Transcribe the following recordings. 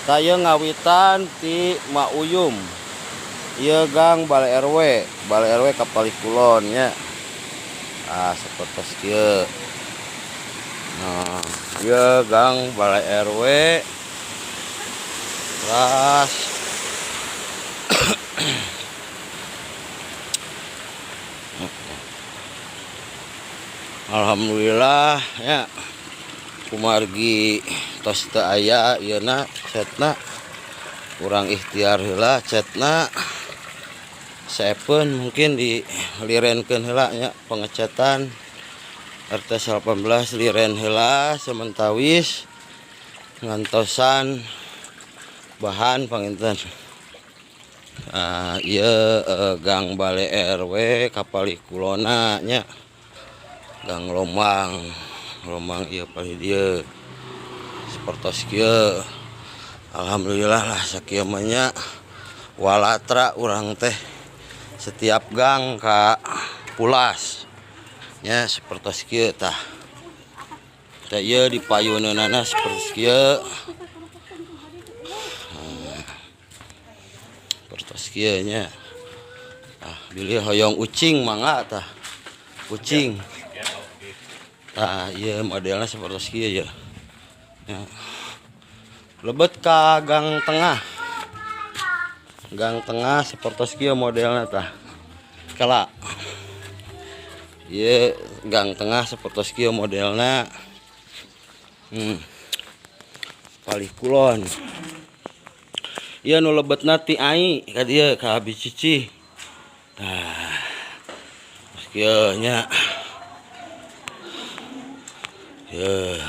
Tah ieu ngawitan ti Mauyum. Ieu gang Balai RW, Balai RW Kapalih Kulon nya. Ah, sapertos kieu. Nah, ieu gang Balai RW. Terus alhamdulillah ya, kumargi tos teu aya ieuna cetna, kurang ikhtiar heula cetna saepeun mungkin dilirenkeun heula nya pengecetan RT 18 liren heula sementawis ngantosan bahan panginten. Ah, ieu gang Balai RW Kapalih Kulona nya, gang Lombang Lombang ieu palih dieu sapertos kieu. Alhamdulillah lah sakieu mah nya, walatra urang teh setiap gang ka pulas nya sapertos kieu tah. Tah, ieu di payuneunana sapertos kieu, sapertos kieu nya. Ah, bilih hoyong ucing mangga tah, ucing tah, ieu modelna sapertos kieu ya. Ya. Lebet ka gang tengah, gang tengah sapertos kieu modelna tah. Kala ieu gang tengah sapertos kieu modelna. Palih kulon ieu nu lebetna ti ai ka dieu ka Abi Cici tah, kieu nya. Ye.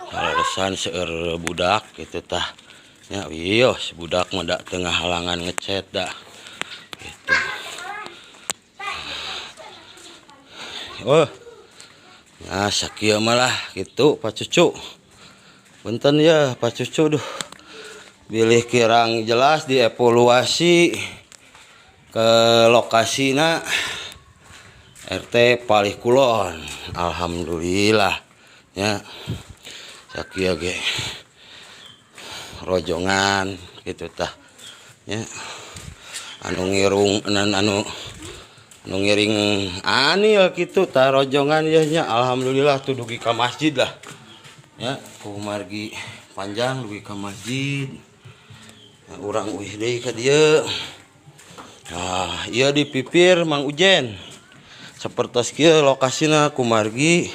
Kaleresan seueur budak gitu tah nya, wios budak mah da teu ngahalangan ngecet da gitu. Oh. Nah, sakieu mah lah gitu, Pak Cucu. Punten ya, Pak Cucu, duh. Bilih kirang jelas dievaluasi ke lokasina RT Palih Kulon. Alhamdulillah ya. Sakieu ge rojongan gitu tah nya. Anu ngirung anu anu ngiring anil gitu tah rojongan ya nya. Alhamdulillah tuh dugi ka masjid lah. Ya, kumargi panjang dugi ka masjid. Nah, urang uih deui ka dieu. Nah, ieu di pipir Mang Ujen. Sapertos kieu lokasina kumargi